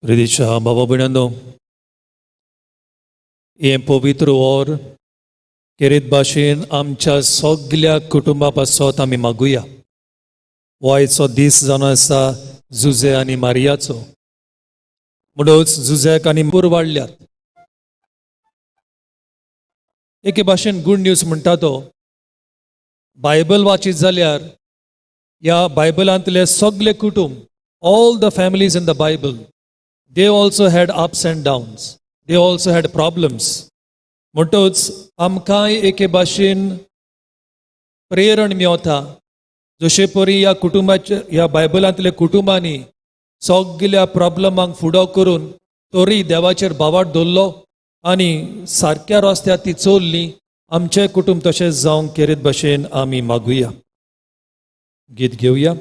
प्रितीच्या बाबा भयणांनो, हें पवित्र ओर केरीत भाशेन आमच्या सगल्या कुटुंबा पासत आमी मागुया. हो दीस जावन आसा जुजे आनी मारियाचो, म्हणूच जुज्याक आनी पूर वाडल्यात. एके भाशेन गूड न्यूज म्हणटा तो बायबल वाचीत जाल्यार ह्या बायबलांतले सगले कुटुंब, all the families in the Bible, they also had ups and downs, they also had problems. म्हणटच आमकांय एके भाशेन प्रेरण मेवता, जशे परी ह्या कुटुंबाच्या ह्या बायबलांतल्या कुटुंबांनी सगल्या प्रॉब्लमांक फुडो करून तरी देवाचेर भावार्थ दवरलो आनी सारक्या रस्त्यार ती चल्ली. आमचें कुटुंब तशेंच जावंक केरीत भाशेन आमी मागुया. गीत घेवया.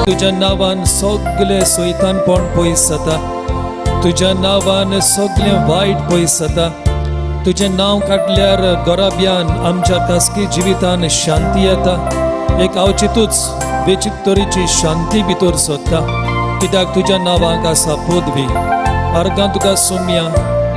तुज्या नांवान सगलें सोयतानपण पयस जाता, तुज्या नांवान सगलें वायट पयस जाता. तुजें नांव काडल्यार गोराब्यान आमच्या खासगी जिवितान शांती येता. एक अवचितूच वेचीत तरेची शांती भितर सोदता, कित्याक तुज्या नांवाक आसा पदवी. अर्गां तुका Somaiya.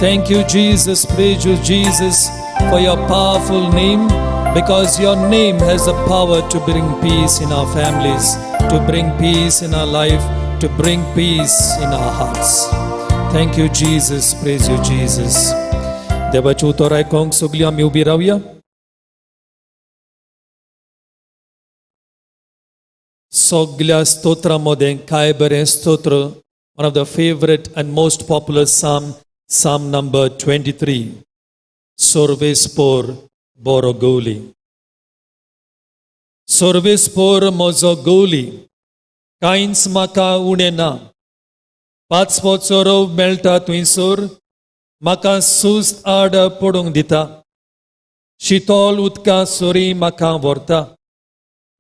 Thank you Jesus, praise you Jesus for your powerful name, because your name has the power to bring peace in our families, to bring peace in our life, to bring peace in our hearts. Thank you Jesus, praise you Jesus. देवाचें उतर आयकोंक सगळीं आमी उबी रावया. सगल्या स्तोत्रां मदें काय बरें स्तोत्र, one of the favourite and most popular psalm, psalm number 23, सोर्वेस्पोर बरो गवली. सोर्वेस्पोर म्हजो गवली, कांयच म्हाका उणें ना. पांचवो चोरव मेळटा थंयसर, म्हाका सुस्त आड पडूंक दिता. शितोल उदकां सरी म्हाका व्हरता,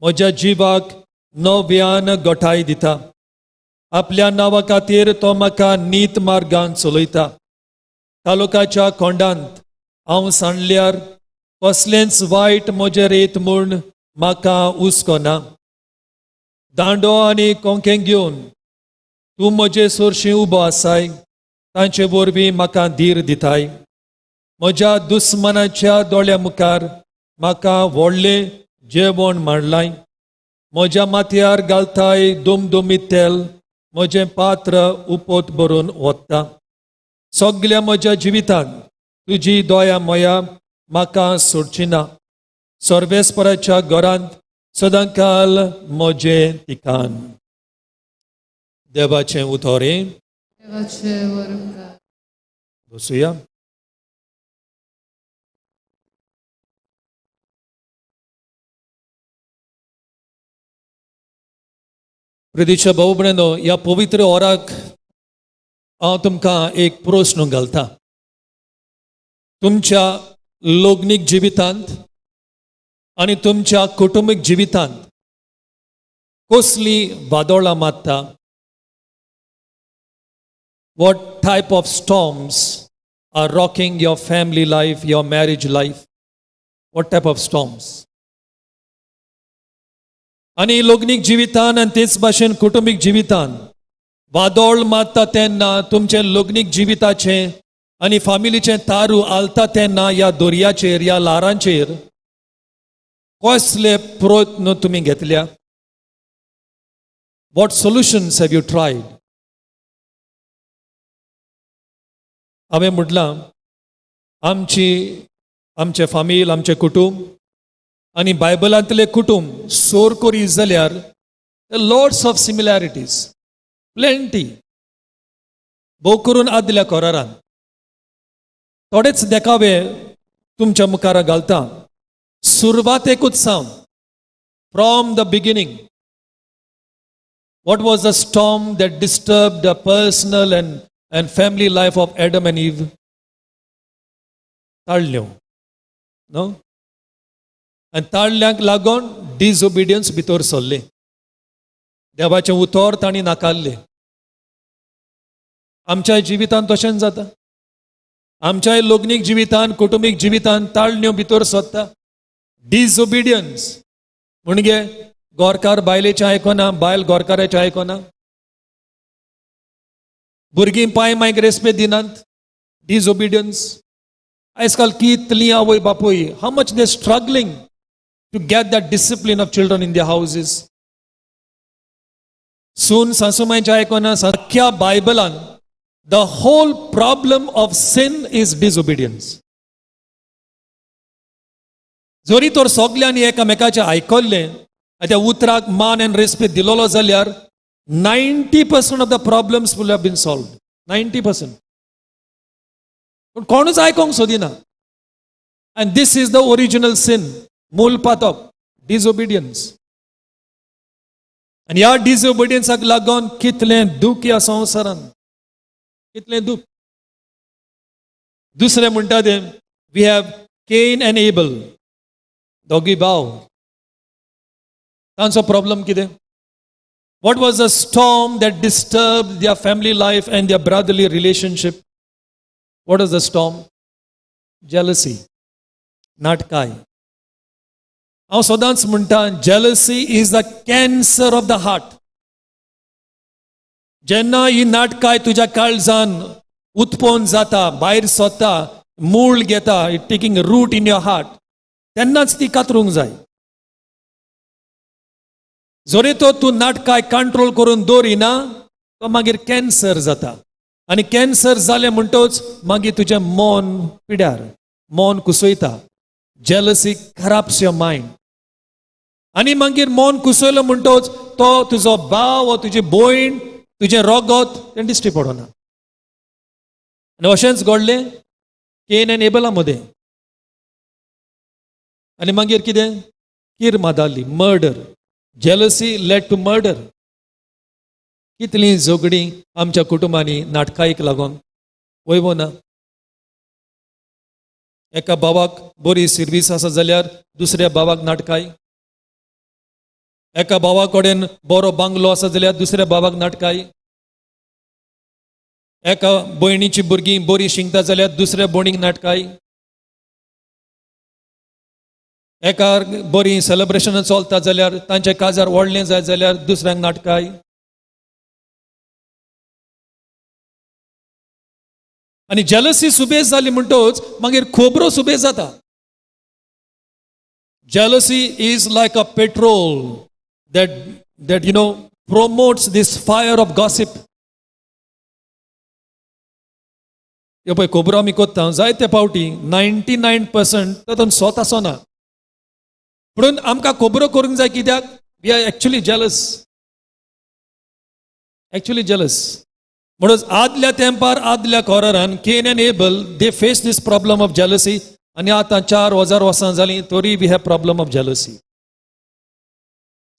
म्हज्या जिवाक नव्यान गोठाय दिता. आपल्या नांवा खातीर तो म्हाका नीत मार्गान चलयता. तालुकाच्या कोंडांत हांव सांडल्यार कसलेंच वायट म्हजेर येत म्हूण म्हाका हुस्को ना. दांडो आनी कोंकें घेवन तूं म्हजे सरशीं उबो आसाय, तांचे वरवीं म्हाका धीर दिताय. म्हज्या दुस्मानाच्या दोळ्या मुखार म्हाका व्हडलें जेवण मांडलाय. म्हज्या माथ्यार घालताय दुमदुमीत तेल, म्हजें पात्र उपत भरून वता. सगल्या म्हज्या जिवितांत तुजी दया मया म्हाका सोडची ना. सर्वेस्पराच्या घरांत सदांकाल म्हजें ठिकाण. देवाचें उतर हें. बसुया. प्रदीशा भाऊ भयणींनो, ह्या पवित्र ओराक हांव तुमकां एक प्रस्न घालता. तुमच्या लग्नीक जिवितांत आनी तुमच्या कुटुंबीक जिवितांत कसली वादोळां मारता? What type of storms are rocking your family life, your marriage life? What type of storms? आनी लग्नीक जिवितान आनी तेच भाशेन कुटुंबीक जिवितान वादोळ मारता तेन्ना, तुमचें लग्नीक जिविताचें आनी फामिलीचें तारू आलता तेन्ना, ह्या दर्याचेर, ह्या ल्हारांचेर कसले प्रयत्न तुमी घेतल्या? What solutions have you tried? हांवें म्हटलां, आमची आमचें फामील, आमचें कुटूंब आनी बायबलांतलें कुटूंब सोर करी जाल्यार लॉट्स ऑफ सिमिलॅरिटीज, प्लेंटी, भोव करून आदल्या कोरारान. थोडेच देखावे तुमच्या मुखार घालता. सुरवातेकूच सावन, from the beginning, what was the storm that disturbed the personal and family life of Adam and Eve? ताळल्यो न्हू? आनी ताळल्यांक लागून डिसओबिडियन्स भितर सरलें. देवाचें उतर तांणी नाकारलें. आमच्या जिवितांत तशेंच जाता. आमच्याय लग्नीक जिवितान, कुटुंबीक जिवितान ताळण्यो भितर सरता, डिसओबिडियन्स. म्हणजे गोरकार बायलेचें आयकना, बायल गोरकाराचें आयकना, भुरगीं पाय मायक रेस्पेद दिनात, डिसओबिडियन्स. आयज काल कितलीं आवय बापूय, how much they struggling to get that discipline of children in the houses. सून सासूमांयचें आयकना. सख्या बायबलान the whole problem of sin is disobedience. जरी तर सगल्यांनी एकामेकाचें आयकल्लें आनी त्या उतराक मान आनी रेस्पेद दिलोलो जाल्यार 90% of the problems will have been solved, 90%. पूण कोणूच आयकोंक सोदिना. And this is the original sin, मूल पातक, डिसओबिडियन्स. आनी ह्या डिसओबिडियन्साक लागून कितलें दूख ह्या संवसारान, कितलें दूख. दुसरें म्हणटा तें, we have Cain and Abel, दोगी भाव. तांचो प्रॉब्लम कितें? What was the storm that disturbed their family life and their brotherly relationship? What is the storm? Jealousy, नाटकाय. हांव सदांच म्हणटा, jealousy is the cancer of the heart. जेन्ना ही नाटकाय तुज्या काळजान उत्पन्न जाता, भायर सोदता, मूळ घेता, it taking root in your heart, तेन्नाच ती कातरूंक जाय. जरी तो तूं नाटकाय कंट्रोल करून दवरिना, तो मागीर कॅन्सर जाता आनी कॅन्सर जालें म्हणटच मागीर तुजें मन पिड्यार, मन कुसयता. Jealousy corrupts your mind. आनी मागीर मन कुसयलो म्हणटच तो तुजो भाव वा तुजी भयण, तुजें रगत, तें दिश्टी पडना. आनी अशेंच घडलें केन आनी एबला मदें. आनी मागीर कितें? कीर मादाली, murder. Jealousy led to murder. कितलीं झगडीं आमच्या कुटुंबांनी नाटकाईक लागून वयवो ना? एका भावाक बरी सिर्वीस आसा जाल्यार दुसऱ्या भावाक नाटकाय. एका भावा कडेन बरो बांगलो आसा जाल्यार दुसऱ्या भावाक नाटकाय. एका भयणीची भुरगीं बरी शिंकता जाल्यार दुसऱ्या भयणीक नाटकाय. एका बरी सेलिब्रेशनां चलता जाल्यार, तांचे काजार व्हडलें जाय जाल्यार दुसऱ्यांक नाटकाय. आनी जेलसी सुबेज जाली म्हणटच मागीर खबरो सुबेज जाता. Jealousy is like a petrol that promotes this fire of gossip. ह्यो पळय खबरो आमी कोत्ता, जायते फावटी 99% तातूंत सोत आसना, म्हणून आमकां खबरो करूंक जाय. कित्याक? We are actually jealous, actually jealous. म्हणून आदल्या तेंपार, आदल्या कोरारान Cain and Abel, they face this problem of jealousy. आनी आतां 4000 वर्सां जालीं तरी we have problem of jealousy.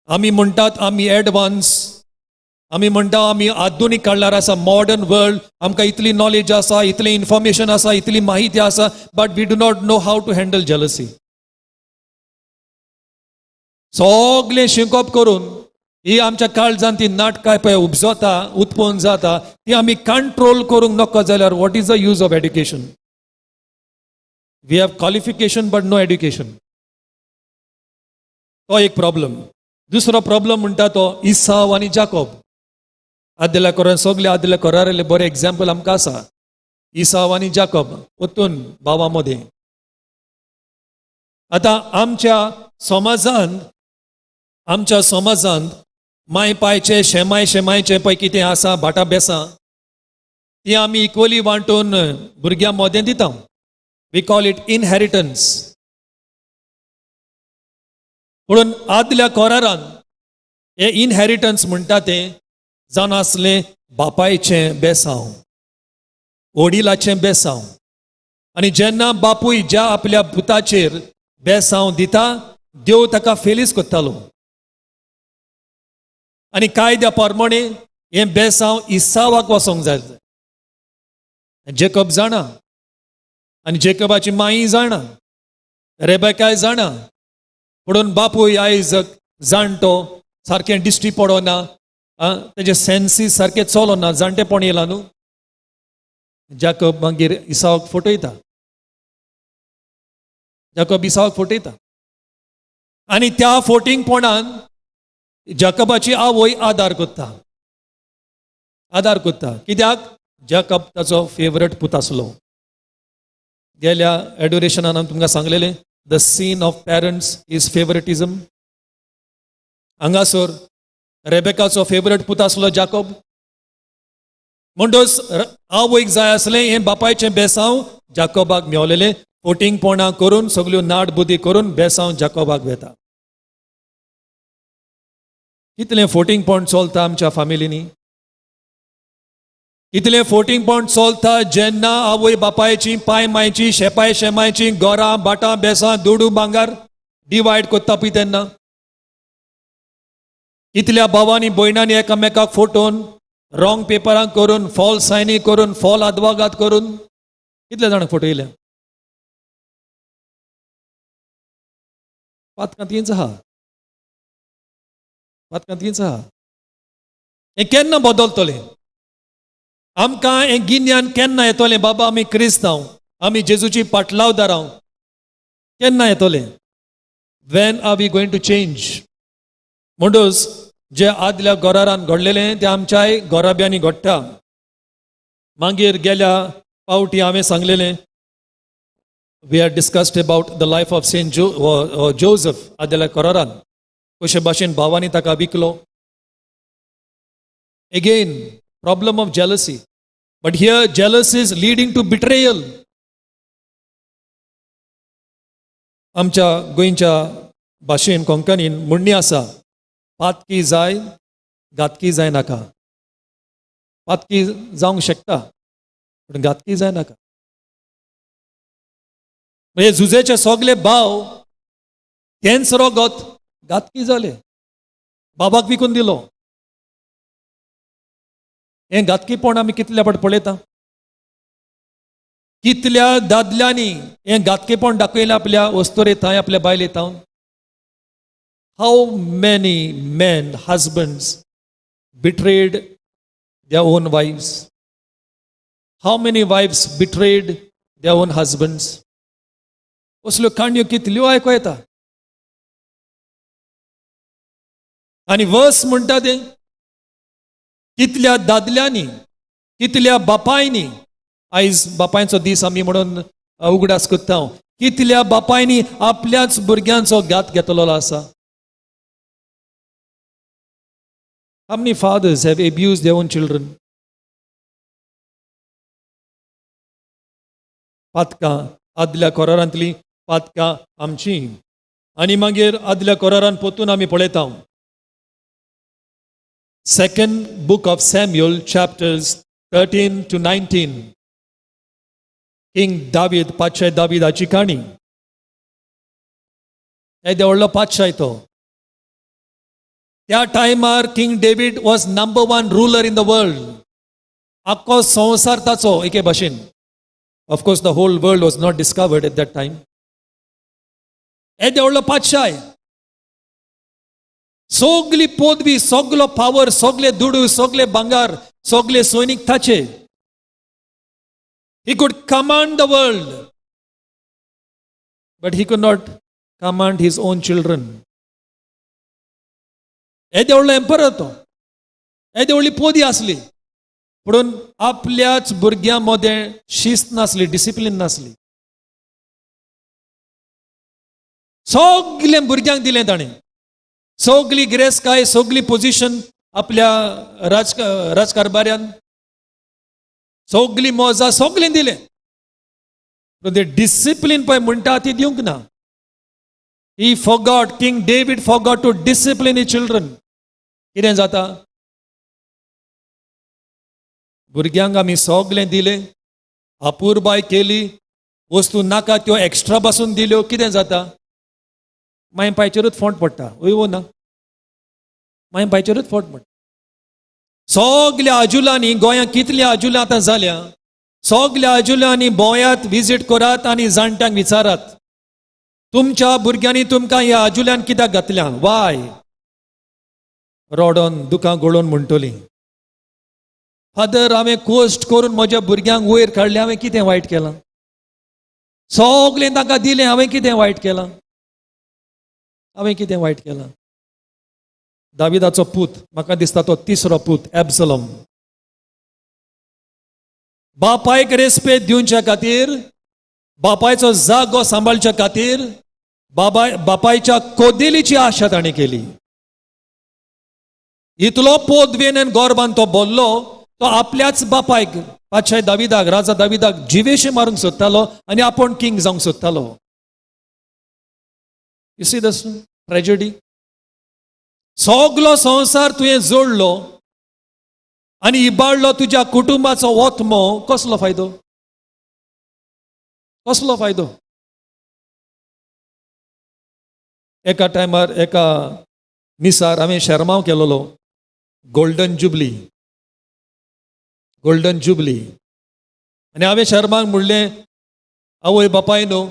आमी म्हणटात आमी एडवान्स, आमी म्हणटा आमी आधुनीक काळार आसा, मॉडर्न वर्ल्ड, आमकां इतली नॉलेज आसा, इतली इन्फॉर्मेशन आसा, इतली माहिती आसा, but we do not know how to handle jealousy. सगलें शिकप करून ही आमच्या काळजान ती नाटकां पळय उपजता, उत्पन्न जाता, ती आमी कंट्रोल करूंक नको जाल्यार what is the use of education? We have qualification but no education. तो एक प्रॉब्लम. दुसरो प्रॉब्लम म्हणटा तो इसाव आनी जाकोब. आदल्या कोरान सगळे आदल्या कोरारेले बरें एग्जाम्पल आमकां आसा. इसाव आनी जाकोब वतून भावा मदें. आतां आमच्या समाजांत माय पायचे शेमाय शेमायचे पळय कितें आसा, भाटां बेसां, ती आमी इक्वली वांटून भुरग्यां मदें दिता. We call it inheritance. म्हणून आदल्या कोरारान हे इनहेरिटन्स म्हणटा तें जावन आसलें बापायचें बेसांव, वडिलाचें बेसांव. आनी जेन्ना बापूय ज्या आपल्या पुताचेर बेसांव दिता, देव ताका फेलीस करतालो. आनी कायद्या प्रमाणे हें बेसांव इसावाक वचोंक जाय. जेकब जाणा आनी जेकबाची माई जाणा, रेबेकाय जाणा. म्हणून बापूय आयज जाणटो, सारकें दिश्टी पडना, तेजे सेन्सीस सारकें चलोना, जाणटेपण येयलां न्हू. जाकब मागीर इसावाक फटयता. जाकब इसावाक फटयता आनी त्या फोटिंगपणान जाकबाची आवय आदार करता, आदार करता. कित्याक? जाकब ताचो फेवरेट पूत आसलो. गेल्या एडोरेशनान हांवें तुमकां सांगलेलें, the sin of parents is favoritism. हांगासर रेबेकाचो फेवरेट पूत आसलो जाकोब. म्हणटच आवयक जाय आसलें हें बापायचें बेसांव जाकोबाक मेवलेलें. फोटिंगपणां करून, सगल्यो नाट बुद्दी करून बेसांव जाकोबाक वेता. कितलें फोटिंगपण चलता आमच्या फामिलींनी! कितलें फोटिंगपण चलता जेन्ना आवय बापायची, पाय मायची, शेपाय शेमायची गोरां, बाटां, बेसां, दुडू, भांगार डिवायड करता पळय तेन्ना. कितल्या भावांनी भयणांनी एकामेकाक फटोवन, रॉंग पेपरां करून, फॉल सायनी करून, फॉल आदवागात करून कितले जाणांक फटयले. पातकां तींच आहा, पातकां तींच आहा. हें केन्ना बदलतलें? आमकां हें गिन्यान केन्ना येतलें? बाबा, आमी क्रिस्तांव, आमी जेजूची पाटलावदारां. केन्ना येतलें? When are we going to change? म्हणटूच जे आदल्या गोरारान घडलेलें तें आमच्याय गोराब्यांनी घडटा. मागीर गेल्या पावटी हांवें सांगलेलें, we are discussed about the life of Saint Joseph. आदल्या कोरारान कशे भाशेन भावांनी ताका विकलो. Again, problem of jealousy, but here jealousy is leading to betrayal. आमच्या गोंयच्या भाशेन, कोंकणीन म्हणणी आसा, पातकी जाय, घातकी जाय नाका. पातकी जावंक शकता पूण घातकी जाय नाका. म्हणजे जुजेचे सगळे भाव तेंच रगत, घातकी जाले, बाबाक विकून दिलो. हें घातकीपण आमी कितल्या फावट पळयता. कितल्या दादल्यांनी हें घातकेपण दाखयलें आपल्या वस्तुरे थंय, आपल्या बायले थावन. How many men, husbands, betrayed their own wives? How many wives betrayed their own husbands? असल्यो काणयो कितल्यो आयको येता. आनी वर्स म्हणटा तें, कितल्या दादल्यांनी, कितल्या बापायनी, आयज बापायचो दीस आमी म्हणून उगडास करता, कितल्या बापायनी आपल्याच भुरग्यांचो घात घेतलेलो आसा. How many fathers have abused their own children? पातकां आदल्या कोरारांतली पातकां आमची. आनी मागीर आदल्या कोरारान पोतून आमी पळयता, second book of Samuel chapters 13 to 19, King David, पातशाय दावीदाची काणी. येदे व्हडलो पातशाय तो. त्या टायमार King David was number one ruler in the world. आख्खो संवसार ताचो एके भाशेन. Of course, the whole world was not discovered at that time. येदे व्हडलो पातशाय. सगली पदवी, सगलो पावर, सगले दुडू, सगले भांगार, सगले सैनीक ताचे. He could command the world, but he could not command his own children. येदे व्हडलो एम्परर तो, येदे व्हडली पदवी आसली, पूण आपल्याच भुरग्यां मदें शिस्त नासली, डिसिप्लीन नासली. सगल्या भुरग्यांक दिलें ताणें, सगली गिरेस्तकाय, सगली पोजिशन आपल्या राजकारभाऱ्यान, सगली मोजा सगलें दिलें, पूण ते डिसिप्लीन पळय म्हणटा ती दिवंक ना. He forgot, King David forgot to discipline his children. कितें जाता? भुरग्यांक आमी सगलें दिलें, अपुरबाय केली, वस्तू नाका त्यो एक्स्ट्रा पासून दिल्यो, कितें जाता? माय पायचेरूच फोंट पडटा. वय वो ना? माय पायचेरूच फोंट पडटा. सगल्या आजुलांनी, गोंयांत कितलीं आजुलां आतां जाल्या, सगल्या आजुलांनी भोंवयात, विजीट करात आनी जाणट्यांक विचारात, तुमच्या भुरग्यांनी तुमकां ह्या आजुल्यान कित्याक घातल्या? वाय? रोडोन दुकां गळोवन म्हणटली, फादर, हांवें कोश्ट करून म्हज्या भुरग्यांक वयर काडलें, हांवें कितें वायट केलां? सगलें तांकां दिलें, हांवें कितें वायट केलां? हांवें कितें वायट केलां? दाविदाचो पूत, म्हाका दिसता तो तिसरो पूत एब्सलम, बापायक रेस्पेद दिवच्या खातीर, बापायचो जागो सांबाळच्या खातीर, बापायच्या कोदेलीची आशा ताणें केली. इतलो पोदवेन आनी गोरबान तो बोल्लो, तो आपल्याच बापायक, पातशाय दाविदाक, राजा दाविदाक जिवेशे मारूंक सोदतालो आनी आपूण किंग जावंक सोदतालो. You see this tragedy? सगलो संवसार तुवें जोडलो आनी इबाडलो तुज्या कुटुंबाचो ओत्मो, कसलो फायदो? कसलो फायदो? एका टायमार एका मिसार हांवें शेरमांव केलोलो, गोल्डन जुबली, गोल्डन जुबली. आनी हांवें शर्माक म्हणलें, आवय बापाय न्हू,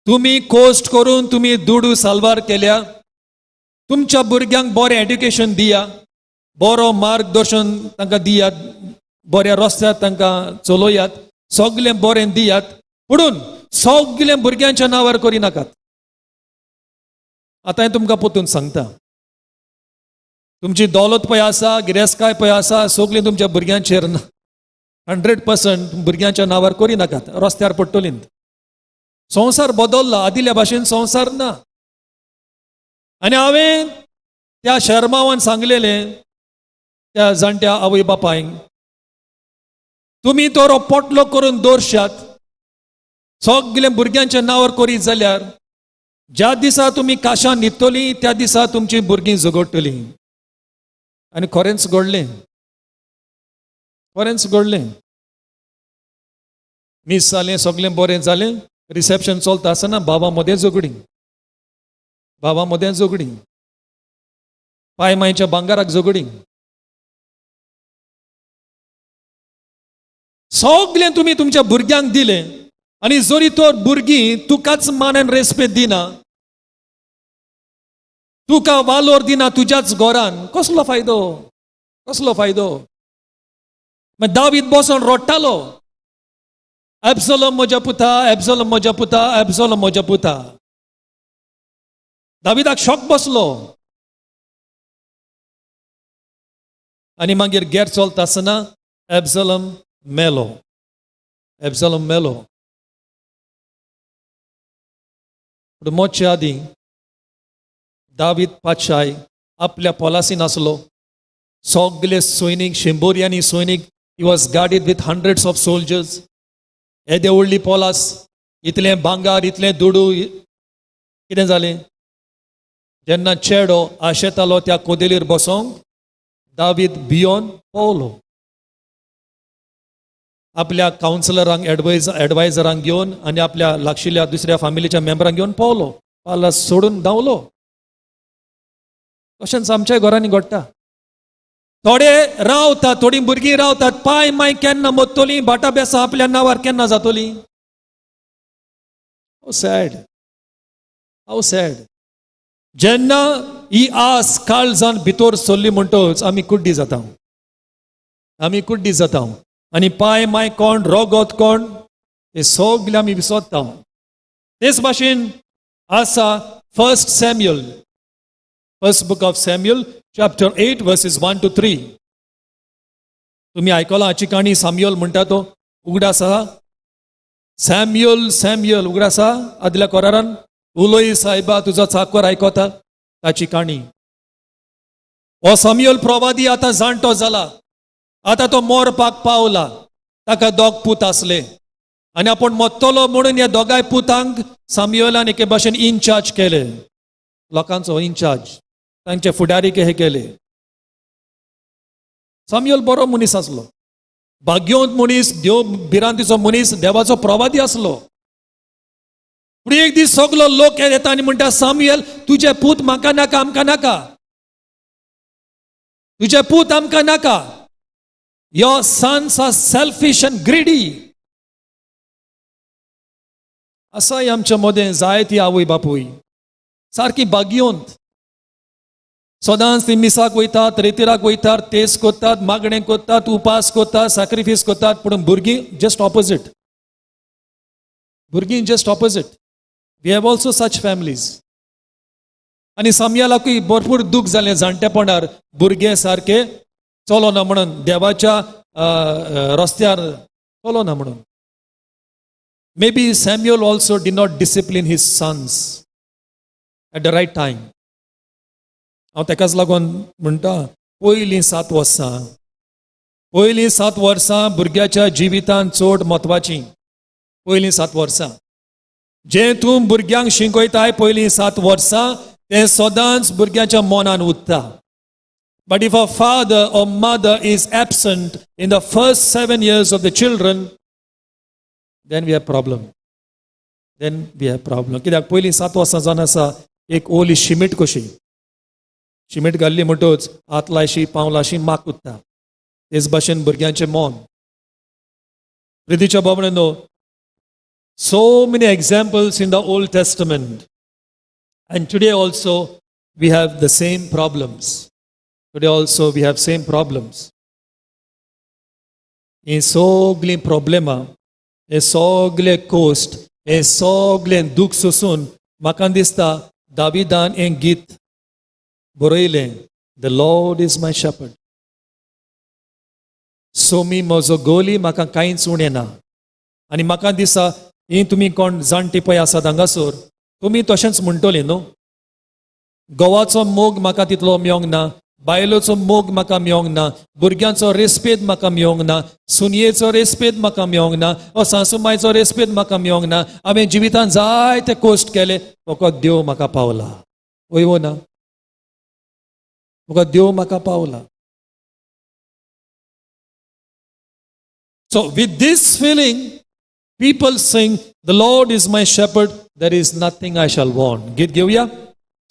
तुमी कोश्ट करून तुमी दुडू साल्वार केल्या, तुमच्या भुरग्यांक बरें एड्युकेशन दिया, बरो मार्गदर्शन तांकां दियात, बऱ्या रस्त्यार तांकां चलयात, सगलें बरें दियात, पुणून सगलें भुरग्यांच्या नांवार करिनाकात. आतां हांवें तुमकां परतून सांगता, तुमची दौलत पळय आसा, गिरेस्तकाय पळय आसा, सगलीं तुमच्या भुरग्यांचेर ना, 100% भुरग्यांच्या नांवार करिनाकात, रस्त्यार पडटलीं. संवसार बदल्ला, आदिल्या भाशेन संवसार ना. आनी हांवें त्या शर्मावान सांगलेलें त्या जाणट्या आवय बापायक, तुमी तो पोटलो करून दवरशात, सगल्या भुरग्यांच्या नांवार करीत जाल्यार ज्या दिसा तुमी काशान न्हिदतलीं त्या दिसा तुमची भुरगीं झगडटलीं. आनी खरेंच घडलें, खरेंच घडलें. मीस जालें, सगळें बरें जालें, रिसेप्शन चलता आसतना बाबा मदें झगडीं, बाबा मदें झगडीं, पाय मायच्या भांगाराक झगडीं. सगळें तुमी तुमच्या भुरग्यांक दिलें आनी जरी तर भुरगीं तुकाच मानान रेस्पेद दिना, तुका वालोर दिना तुज्याच घरान, कसलो फायदो? कसलो फायदो? मागीर दावीद बसोन रडटालो, एब्सलम म्हज्या पुता, एब्सलम म्हज्या पुता, एब्सलम म्हज्या पुता. दाविदाक शॉक बसलो. आनी मागीर गेर चलता आसतना एब्सलम मेलो, एब्सलम मेलो. पूण मोचे आदीं दावीद पातशाय आपल्या पोलासीन आसलो. सगले सैनीक, शंबोरयांनी सैनीक, he was guarded with hundreds of soldiers. येदे व्हडली पोलास, इतलें भांगार, इतलें दुडू, कितें जालें? जेन्ना चेडो आशेतालो त्या कोदेलीर बसोंक, दावीद भियोन पावलो. आपल्या कावन्सिलरांक, एडवायजरांक घेवन आनी आपल्या लागशिल्ल्या दुसऱ्या फामिलीच्या मेंबरांक घेवन पावलो, पालास सोडून धांवलो. तशेंच आमच्या घरांनी घडटा. थोडे रावतात, थोडीं भुरगीं रावतात, पाय माय केन्ना मोत्तोली, भाटा बेसां आपल्या नांवार केन्ना जातोली. हाव सॅड, हाव सॅड. जेन्ना ही आस काळजान भितर सरली म्हणटच आमी कुड्डी जाता, आमी कुड्डी जाता आनी पांय माय कोण, रोगोत कोण, ते सगळे आमी विसरता. तेच भाशेन आसा first Samuel, first book of Samuel chapter 8 verses 1 to 3. तुमी आयकलां हाची काणी. सॅम्युअल म्हणटा तो उगडास आसा. सॅम्युअल, सॅम्युअल, उगडास आसा. आदल्या कोरारान उलोय सायबा, तुजो चाकोर आयकता, ताची काणी. हो सॅम्युअल प्रवादी आतां जाणटो जाला, आतां तो मोरपाक पावला. ताका दोग पूत आसले आनी आपूण मत्तलो म्हणून ह्या दोगाय पुतांक साम्युअलान एके भाशेन इनचार्ज केले, लोकांचो इनचार्ज, तांचे फुडारी हे केले. साम्युअल बरो मनीस आसलो, भाग्यवंत मनीस, देव भिरांतीचो मनीस, देवाचो प्रवादी आसलो. पूण एक दीस सगलो लोक येता आनी म्हणटा, साम्युएल, तुजे पूत म्हाका नाका, आमकां नाका, तुजे पूत आमकां नाका. Your sons are selfish and greedy. आसाय आमच्या मदें जायती आवय बापूय सारकी भाग्यवंत. सदांच ती मिसाक वयतात, रेतिराक वयतात, तेज करतात, मागणें करतात, उपास करतात, सॅक्रिफायस करतात. पूण भुरगीं जस्ट ऑपोजीट, भुरगीं just opposite. We have also such families. आनी सामयालाकूय भरपूर दूख जालें जाणटेपणार, भुरगे सारके चलो ना म्हणून, देवाच्या रस्त्यार चलो ना म्हणून. Maybe Samuel also did not discipline his sons at the right time. हांव तेकाच लागून म्हणटा, पयलीं 7 वर्सां, पयलीं 7 वर्सां भुरग्याच्या जिवितांत चड म्हत्वाचीं. पयलीं 7 वर्सां जें तूं भुरग्यांक शिकयताय पयलीं 7 वर्सां, तें सदांच भुरग्यांच्या मनान उरता. But if a father or mother is absent in the first 7 years of the children, then we have problem. Then we have problem. कित्याक पयलीं 7 वर्सां जावन आसा एक ओली शिमीट कशी. शिमीट घाल्ली म्हणटच हात लायशी, पावल लायशी, माक उरता. तेच भाशेन भुरग्यांचें मन. प्रितीच्या बाबड्यांनो, so many examples in the Old Testament. And today also we have the same problems. Today also we have same problems. ही सगळीं प्रॉब्लेमां, हे सगळे कोस्ट, हे सगळें दूख सोसून म्हाका दिसता दाविदान हें गीत बरयलें, "The Lord is my shepherd." Somi म्हजो गोली, म्हाका कांयच उणें ना. आनी म्हाका दिसता ही तुमी कोण जाणटी पळय आसात हांगासर, तुमी तशेंच म्हणटली न्हू, घोवाचो मोग म्हाका तितलो मेळोंक ना, बायलोचो मोग म्हाका मेळोंक ना, भुरग्यांचो रेस्पेद म्हाका मेळोंक ना, सुनयेचो रेस्पेद म्हाका मेळोंक ना, ओ सासूमायचो रेस्पेद म्हाका मेळोंक ना. हांवें जिवितांत जायते कोश्ट केले, फकत देव म्हाका पावला. वय वो ना? फकत देव म्हाका पावला. So with this feeling, people sing, "The Lord is my shepherd, there is nothing I shall want." गीत घेवया,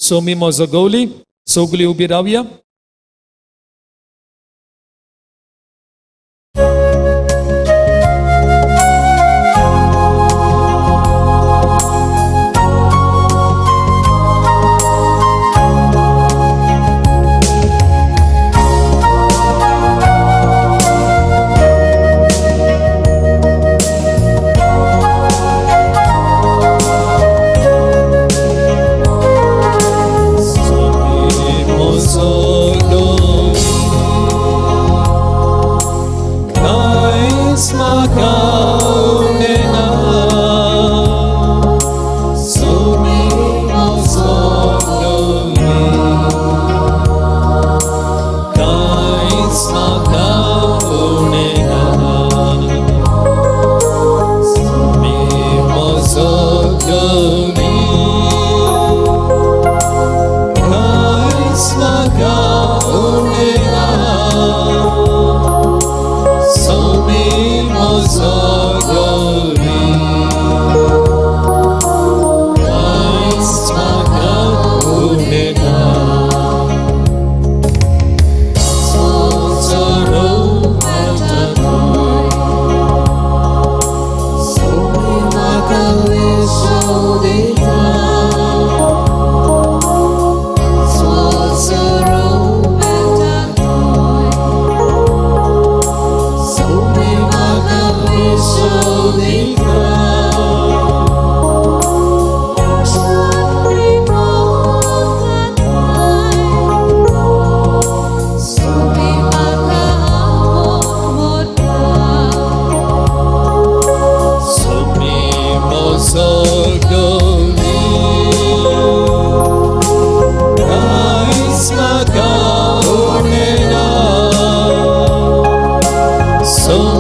सोमी म्हजो गवली. सगळी उबी रावया. सोमी म्हजो गवली, कांयच म्हाका उणें ना. सोमी म्हजो गवली, कांयच म्हाका उणें ना. सोमी म्हजो गवली, कांयच म्हाका उणें ना. सोमी म्हजो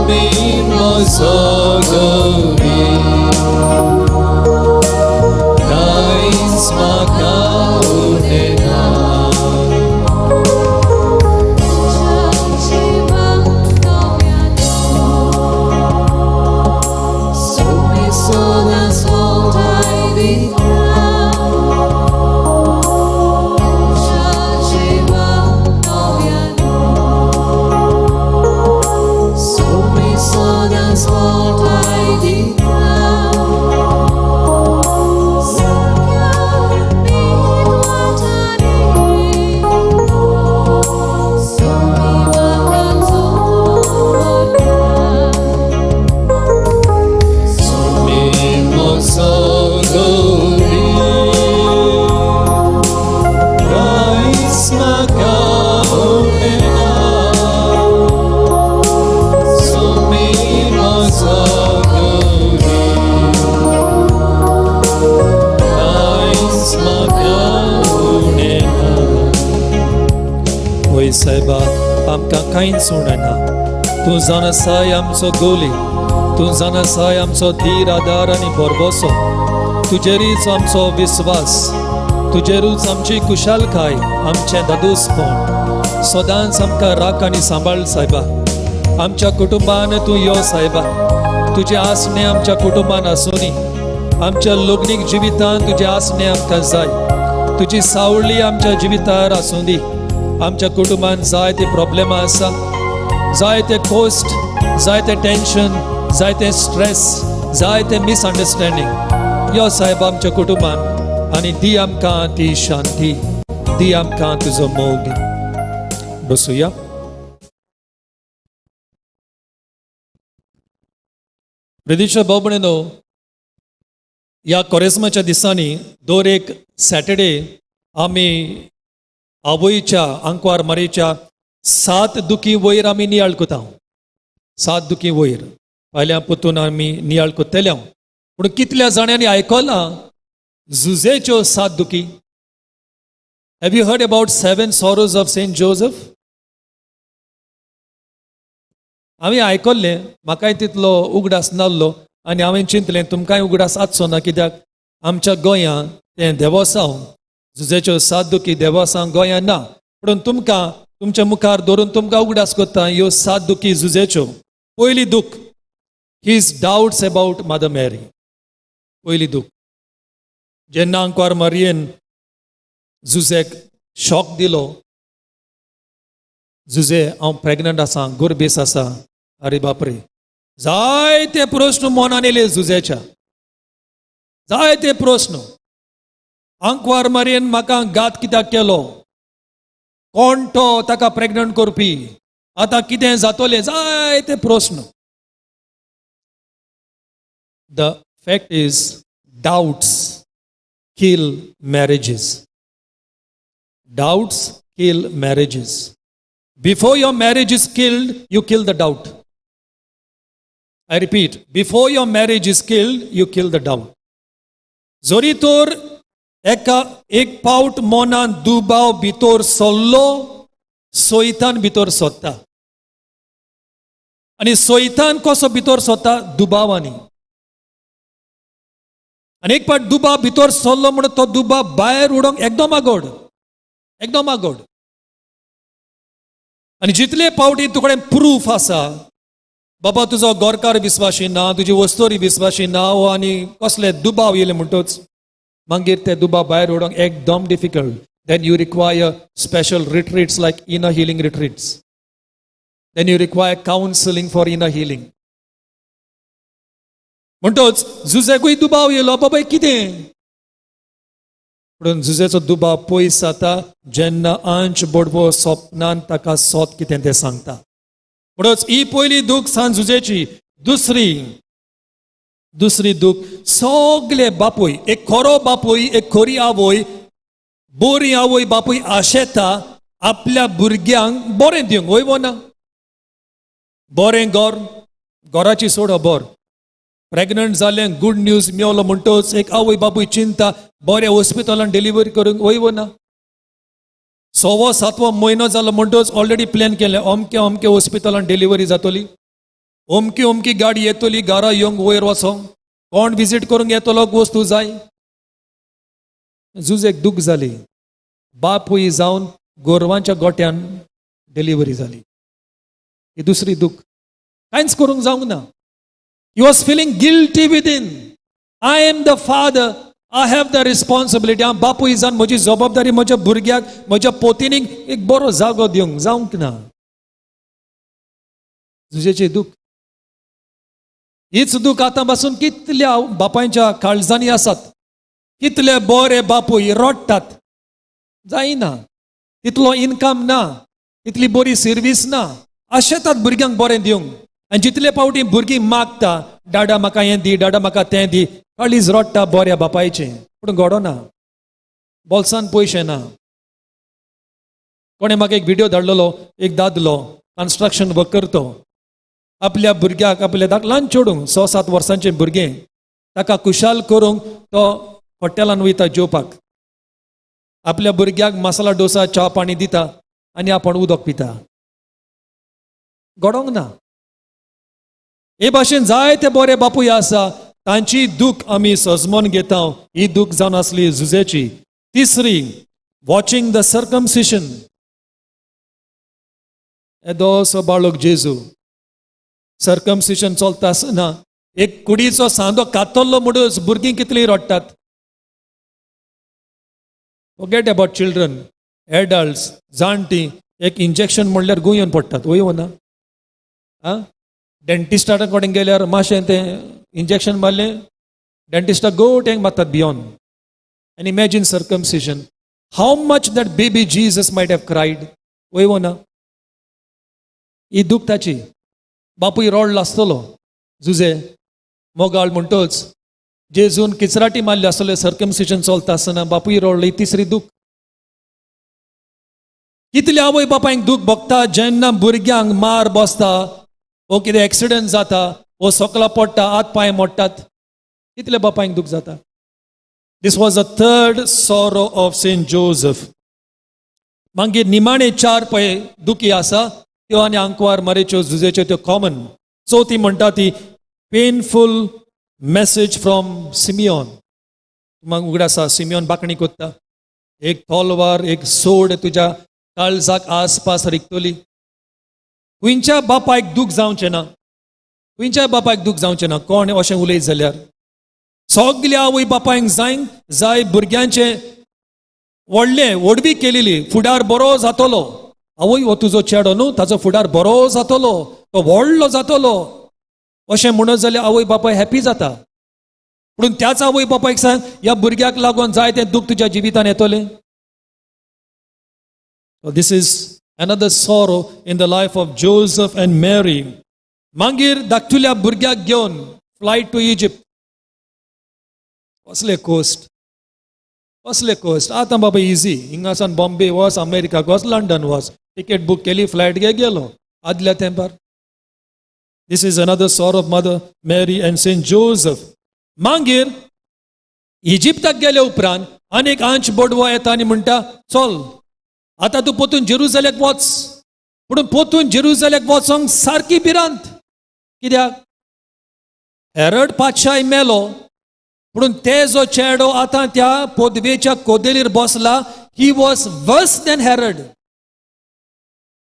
सुमी म्हजो गौरी कांयच म्हाका उणें ना. सुमी म्हजो गौरी कांयच म्हाका उणें ना. सुमी म्हजो गौरी कांयच म्हाका उणें ना. वय सायबा, आमकां कांयच उणें ना. तूं जावन आसाय आमचो गोली, तूं जावन आसाय आमचो धीर, आदार आनी भरवसो. तुजेरीच आमचो विस्वास, तुजेरूच आमची कुशालकाय, आमचें दादोसपण. सदांच आमकां राख आनी सांबाळ सायबा. आमच्या कुटुंबान तूं यो सायबा. तुजें आसणें आमच्या कुटुंबान आसूनी. आमच्या लग्नीक जिवितान तुजें आसणें आमकां जाय. तुजी सावळी आमच्या जिवितार आसूं दी. आमच्या कुटुंबान जायते प्रॉब्लेमां आसा, जायते कोस्ट, जायते टेन्शन, जायते स्ट्रेस, जायते मिसअंडरस्टँडींग. यो सायबा आमच्या कुटुंबान आनी दी आमकां ती शांती, दी आमकां तुजो मोग. बसुया. प्रितीच्या भाव भयणीनो, ह्या कोरेस्माच्या दिसांनी दर एक सॅटर्डे आमी आवयच्या, आंकवार मारयेच्या सात दुखी वयर आमी नियाळ करता. सात दुखी वयर फाल्यां परतून आमी नियाळ करतले. पूण कितल्या जाणांनी आयकलां जुजेच्यो सात दुखी? Have you heard about seven sorrows of Saint Joseph? हांवें आयकल्लें, म्हाकाय तितलो उगडास नासलो आनी हांवें चिंतलें तुमकांय उगडास आसचो ना, कित्याक आमच्या गोंयांत तें देवोसांव, जुजेच्यो सात दुखी देवोसांव गोंयांत ना. पूण तुमकां तुमच्या मुखार दवरून तुमकां उगडास करता ह्यो सात दुखी जुजेच्यो. पयली दुख, his doubts about Mother Mary. पयली दुख, जेन्ना आंकवार मारयेन जुजेक शॉक दिलो, जुजे हांव प्रेग्नंट आसा, गुरबेस आसा. अरे बापरे, जायते प्रस्न मनान येयले जुजेच्या, जायते प्रस्न. आंकवार मारयेन म्हाका घात कित्याक केलो? कोण तो ताका प्रेग्नंट करपी? आतां कितें जातलें? जायते प्रस्न. The fact is, doubts kill marriages. Doubts kill marriages. Before your marriage is killed, you kill the doubt. I repeat, before your marriage is killed, you kill the doubt. जरी तर एका एक पावट मनान दुबाव भितर सरलो, सैतान भितर सोदता. आनी सैतान कसो भितर सोदता? दुबावांनी. आनी एक पावट दुबाव भितर सरलो म्हणून तो दुबाव भायर उडोवंक एकदम आगोड, एकदम आगोड. आनी जितले पावटी तुकडे प्रूफ आसा, बाबा तुजो गोरकार विस्वाशी ना, तुजी वस्तोरी विस्वाशी ना, वो आनी कसले दुबाव येयले म्हणटच मागीर ते दुबाव भायर उडोवंक एकदम difficult. Then you require special retreats like inner healing retreats. Then you require counselling for inner healing. म्हणटच जुजेकूय दुबाव येयलो, बाबा कितें? पूण जुजेचो दुबाव पयस जाता जेन्ना आंज बोडवो सपनान ताका सोत कितें तें सांगता. म्हणूच ही पयली दूख सान जुजेची. दुसरी, दुसरी दूख, सगले बापूय, एक खरो बापूय, एक खरी आवय, बरी आवय बापूय आशेता आपल्या भुरग्यांक बरें दिवंक, वय वो ना? बरें घर, घराची सोड खबर, प्रेग्नंट जालें, गुड न्यूज मेवलो म्हणटच एक आवय बापूय चिंता बऱ्या हॉस्पिटलान डिलिव्हरी करूंक, वय वो ना? सवो सातवो म्हयनो जालो म्हणटच ऑलरेडी प्लॅन केलें, अमके अमके हॉस्पिटलान डिलिव्हरी जातली. अमकी अमकी गाडी येतली घरा येवंक वयर वचोंक, कोण विजीट करूंक येतलो वस्तू जाय. जुजेक दूख जाली. बापूय जावन गोरवांच्या गोट्यान डिलिव्हरी जाली. ही दुसरी दूख. कांयच करूंक जावंक ना. He was feeling guilty within. I am the father, I have the responsibility. हांव बापूय जावन म्हजी जबाबदारी म्हज्या भुरग्याक, म्हज्या पोतिनीक एक बरो जागो दिवंक जावंक ना. जुजेची दूख. हीच दूख आतां पासून कितल्या बापायच्या काळजांनी आसात. कितले बरे बापूय रडटात, जायना, तितलो इनकम ना, तितली बरी सर्वीस ना, आशेतात भुरग्यांक बरें दिवंक. आनी जितले फावटी भुरगीं मागता, डाडा म्हाका हें दी, डाडा म्हाका तें दी, काळीज रडटा बऱ्या बापायचें, पूण घडना. बोल्सान पयशे ना. कोणें म्हाका एक व्हिडियो धाडलेलो. एक दादलो कन्स्ट्रक्शन वर्क करतो. आपल्या भुरग्याक, आपल्या धाक ल्हान चेडूंक, 6-7 वर्सांचें भुरगें, ताका खुशाल करूंक तो हॉटेलान वयता जेवपाक. आपल्या भुरग्याक मसाला डोसा, च्या पाणी दिता आनी आपूण उदक पिता. घडोंक ना. हे भाशेन जायते बरे बापूय आसा, तांची दूख आमी सजमोन घेता. ही दूख जावन आसली जुजेची. तिसरी, वॉचिंग the circumcision. येदोसो बाळक जेजू, सर्कमसिशन चलता आसतना एक कुडीचो सांदो कातरलो म्हणूच भुरगीं कितलीं रडटात. Forget about children, adults, जाणटीं एक इंजेक्शन म्हणल्यार गुंयेवन पडटात. वय ना? आं, डेंटिस्टा कडेन गेल्यार मातशें तें इंजेक्शन मारलें, डेंटिस्टाक गोट्यांक मारतात भियोन. आनी imagine circumcision, how much that baby Jesus might have cried. वय ना? ही दूख ताची. बापूय रडलो आसतलो. जुजे मोगाळ म्हणटोच जेजून किचराटी मारली आसतले सर्कमसिजन चलता आसतना. बापूय रडलो. ही तिसरी दूख. कितले आवय बापायक दूख भोगता जेन्ना भुरग्यांक मार बसता वो कितें एक्सिडंट जाता वो सकला पडटा, हात पांय मोडटात. कितले बापायक दूख जाता. This was a third sorrow of Saint Joseph. मागीर निमाणे चार पळय दुखी आसा त्यो आनी आंकवार मरेच्यो, जुजेच्यो त्यो कॉमन. चवथी म्हणटा ती पेनफूल मॅसेज फ्रॉम सिमियोन. मग उगड आसा, सिमियोन बाकणी कोत्ता, एक तलवार, एक सोड तुज्या काळजाक आसपास रिगतली. खंयच्या बापायक दूख जावचें ना? खंयच्या बापायक दूख जावचें ना कोण अशें उलयत जाल्यार? सगल्या आवय बापायक जायंक जाय भुरग्यांचें व्हडलें व्हडवी केलेली, फुडार बरो जातलो. आवय, हो तुजो चेडो न्हू, ताचो फुडार बरो जातलो, तो व्हडलो जातलो, अशें म्हणत जाल्यार आवय बापाय हॅपी जाता. पूण त्याच आवय बापायक सांग, ह्या भुरग्याक लागून जाय तें दूख तुज्या जिवितान येतलें. This is another sorrow in the life of Joseph and Mary. मागीर धाकटुल्या भुरग्याक घेवन फ्लायट टू इजिप्त. कसले कोस्ट, कसले कोस्ट! आतां बाबा इजी, हिंगासान बॉम्बे वच, अमेरिकाक वच, लंडन वच, टिकेट बूक केली, फ्लायट घे, गेलो. आदल्या तेंपार. This is another sorrow of Mother Mary and Saint Joseph. मागीर इजिप्ताक गेले उपरांत आनीक आंच बोडवो येता आनी म्हणटा, चल आतां तूं पोतून जेरुजलेक वच. पूण पोतून जेरुजलेक वचोंक सारकी भिरांत. कित्याक? हेरड पातशाय मेलो, पूण ते जो चेडो आतां त्या पदवेच्या कोदेलीर बसला, he was worse than Herod.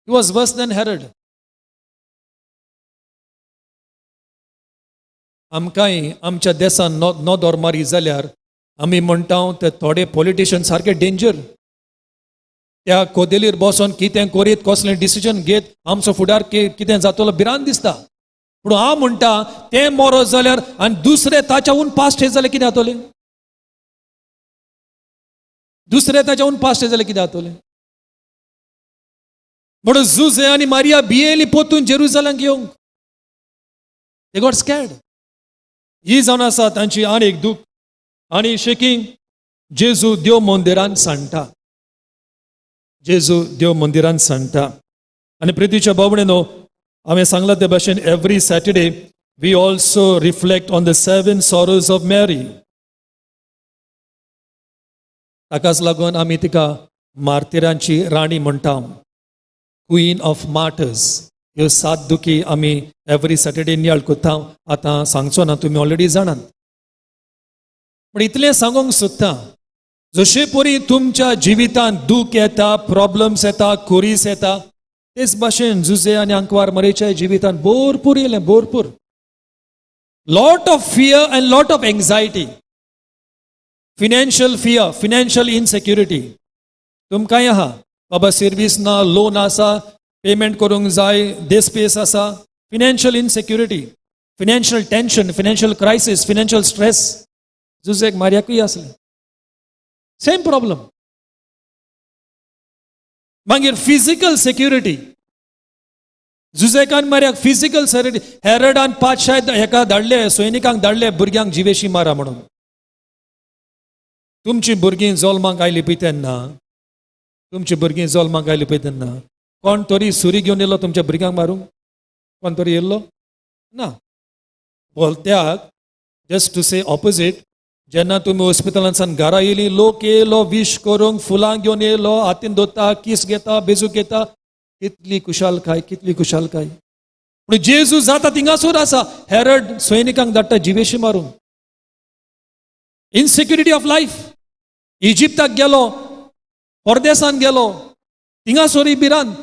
He was worse than Herod. आमकांय आमच्या देसान नदर मारी जाल्यार आमी म्हणटा, ते थोडे पॉलिटिशियन सारके डेंजर. त्या कोदेलीर बसोन कितें करीत, कसलें डिसिजन घेत, आमचो फुडार कितें जातलो, भिरांत दिसता. पूण हांव म्हणटा, तें मरत जाल्यार आनी दुसरे ताच्याहून पास्ट हे जाल्यार कितें जातलें? दुसरे ताच्याहून पास्ट जाल्यार कितें जातलें? म्हणून जुजे आनी मारिया भियेली पोतून जेरुजलांक येवंक. They got scared. ही जावन आसा तांची आनी एक दूख. आनी शेकी जेजू देव मंदिरान सांडटा. जेजू देव मंदिरान सांडटा. आनी प्रितीच्या बाबणेनो, हांवें सांगलां ते भाशेन, every Saturday we also reflect on the seven sorrows of Mary. ताकाच लागून आमी तिका मार्तिरांची राणी म्हणटा, क्वीन ऑफ मार्टर्स. ह्यो सात दुखी आमी एवरी सॅटर्डे नियाळ कोत्ता. आतां सांगचो ना, तुमी ऑलरेडी जाणात. पूण इतलें सांगूंक सोदता, जशे परी तुमच्या जिवितांत दूख येता, प्रॉब्लम्स येता, कोरीस येता, तेच भाशेन जुजे आनी आंकवार मरेच्या जिवितांत भरपूर येयलें, भरपूर. Lot of fear and lot of anxiety, financial fear, financial insecurity. तुमकांय आहा बाबा, सर्वीस ना, लोन आसा, पेमेंट करूंक जाय, देसपेस आसा. Financial insecurity, financial tension, financial crisis, financial stress. जुजेक मार्याकूय आसलें सेम प्रॉब्लम. मागीर फिजिकल सेक्युरिटी, जुजेकान मार्याक फिजिकल सेक्युरिटी. हेरडान पातशाय हेका धाडले, सैनिकांक धाडले, भुरग्यांक जिवेशी मारा म्हणून. तुमची भुरगीं जल्माक आयली पळय तेन्ना, तुमची भुरगीं जल्माक आयली पळय तेन्ना कोण तरी सुरी घेवन येयलो तुमच्या भुरग्यांक मारूंक? कोण तरी येयल्लो ना. बोलत्याक जस्ट टू से ऑपोजीट, जेन्ना तुमी हॉस्पिटलांतल्यान घरा येयली, लोक येयलो विश करूंक, फुलां घेवन येयलो, हातीन दवरता, कीस घेता, बेजूक घेता. कितली खुशालकाय, कितली खुशालकाय! पूण जेजू जाता थिंगासूर आसा, हेरड सैनिकांक धाडटा जिवेशी मारूंक. इनसेक्युरिटी ऑफ लायफ. इजिप्ताक गेलो, परदेसान गेलो, थिंगासोरी भिरांत.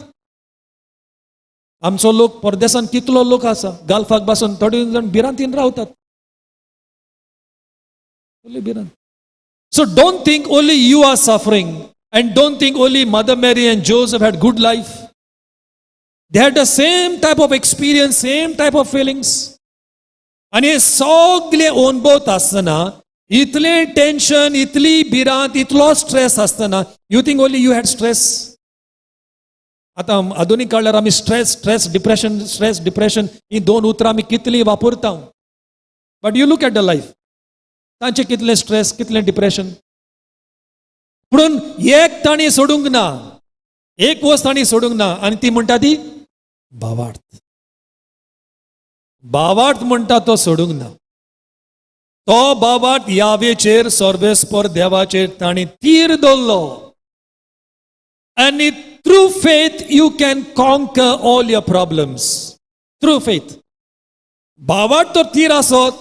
आमचो लोक परदेसान कितलो लोक आसा, गाल्फाक बसून थोडे जाण भिरांतीन रावतात, भिरांत. So don't think only you are suffering and don't think only Mother Mary and Joseph had good life. They had the same type of experience, same type of feelings. आनी हे सगळे अणभवत आसतना, इतलें टेन्शन, इतली भिरांत, इतलो स्ट्रेस आसतना, you think only you had stress? आतां आधुनीक काळार आमी stress, stress, depression, stress, depression ही दोन उतरां आमी कितलीं वापरता. But you look at the life, तांचे कितलें स्ट्रेस, कितलें डिप्रेशन. पुणून एक तांणी सोडूंक ना, एक वस्त तांणी सोडूंक ना आनी ती म्हणटा ती भावार्थ. भावार्थ म्हणटा तो सोडूंक ना. तो भावार्थ यावेचेर, सर्वेस्पर देवाचेर तांणी तीर दवरलो आनी through faith you can conquer all your problems, through faith. भावार्थ तर तीर आसत,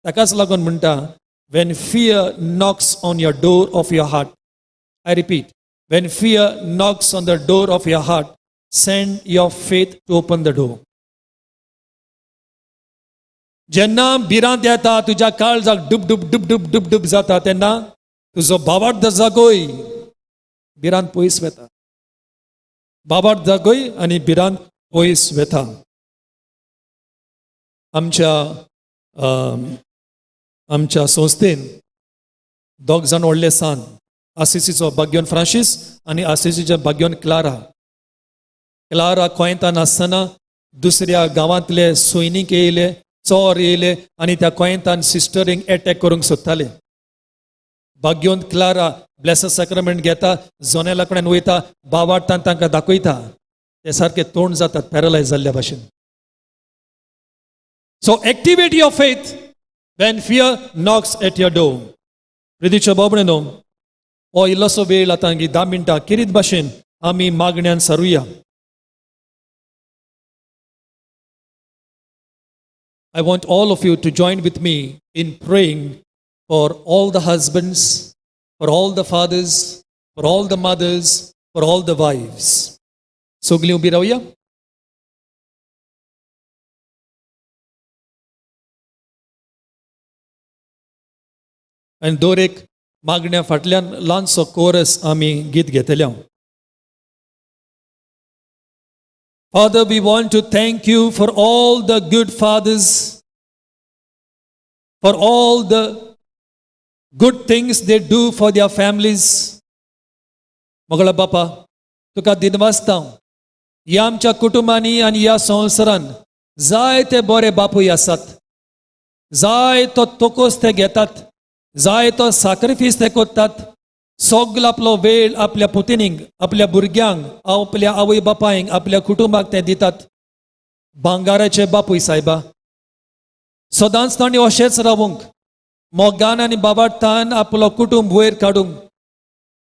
ताकाच लागून म्हणटा, when fear knocks on your door of your heart, I repeat, when fear knocks on the door of your heart, send your faith to open the door. जेन्ना भिरांत येता, तुज्या काळजाक डुब डुब डुब डुब डुब डुब जाता, तेन्ना तुजो भावार्थ जागोय, भिरांत पयस वता. भावार्थ जागोय आनी भिरांत पयस वता. आमच्या संस्थेन दोग जाण व्हडले सान, आसिसीचो भाग्योन फ्रांसीस आनी आसिसीचे भाग्योन क्लारा. क्लारा कोयंतान आसतना दुसऱ्या गांवांतले सैनीक येयले, चोर येयले आनी त्या कोयंतान सिस्टरींक एटॅक करूंक सोदताले. भाग्योन क्लारा ब्लेसड सॅक्रमेंट घेता, जोनेला कडेन वयता, भावार्थान तांकां दाखयता, ते सारके तोंड जातात पॅरलायज जाल्ल्या भाशेन. So activate your faith when fear knocks at your door. प्रितीच्या बाबणेनो, हो इल्लोसो वेळ आतां 10 मिनटां किरीत भाशेन आमी मागण्यान सारुया. I want all of you to join with me in praying for all the husbands, for all the fathers, for all the mothers, for all the wives. सगलीं उबी रावया. आनी दर एक मागण्या फाटल्यान ल्हानसो कोरस आमी गीत घेतले. Father, we want to thank you for all the good fathers, for all the good things they do for their families. मोगळा बापा, तुका दिनवासता, ह्या आमच्या कुटुंबांनी आनी ह्या संवसारान जायते बरे बापूय आसात. जाय तो तोकोस ते घेतात, जाय तो साक्रिफीस ते करतात. सगलो आपलो वेळ आपल्या पुतिनींक, आपल्या भुरग्यांक, आपल्या आवय बापायंक, आपल्या कुटुंबाक ते दितात. भांगाराचे बापूय सायबा, सदांच तांणी अशेंच रावूंक, मोगान आनी बाबार्थान आपलो कुटुंब वयर काडूंक